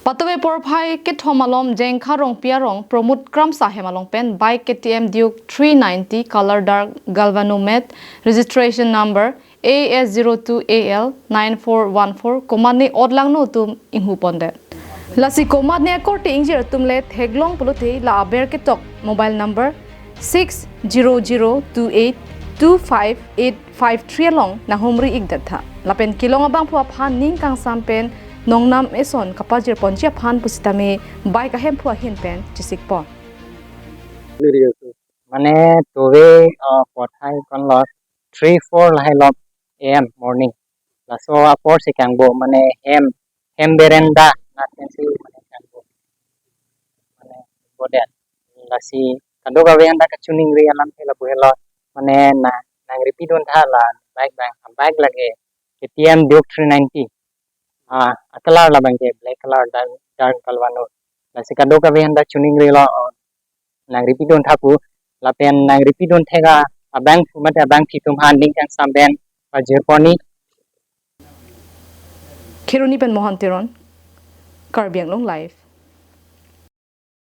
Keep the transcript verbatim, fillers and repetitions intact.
Patove porphai kethom alom Jengkha Rongpi arong Pramod Kramsa hem along pen bike K T M Duke three ninety color dark galvano matte, registration number A S zero two A L nine four one four komatne otlangno atum inghu pondet. Lasi komatne akorte ingjir atum le theklong pulote la aber ketok mobile number six zero zero two eight two five eight five three along nanghumri ikdet tha. Lapen kelong abangphu aphan ning kangsam pen nongnam eson kapajir ponji aphan pusitame bike ahemphu ahin pen chesik pon. Mane tove uh, porphai konlo three four lahai lok A M morning. Laso apor si kangbo mane hem hem berenda na pensi mane kangbo. Mane bodet. Lasi kadokave anta kachiningri alam ke lapu helo mane na nangripi dun tha la bike abang bike lake K T M Duke three ninety. Ah, a color labang ke black color dark dark galvano. Lasi kadokave anta chiningrilo, oh, nangripi dun tha pu lapen nangripi dun thek abangphu mate abangphi atum aphan ning kangsam pen pajir ponji. Kheroni pen Mohan Teron, Karbi Anglong Live.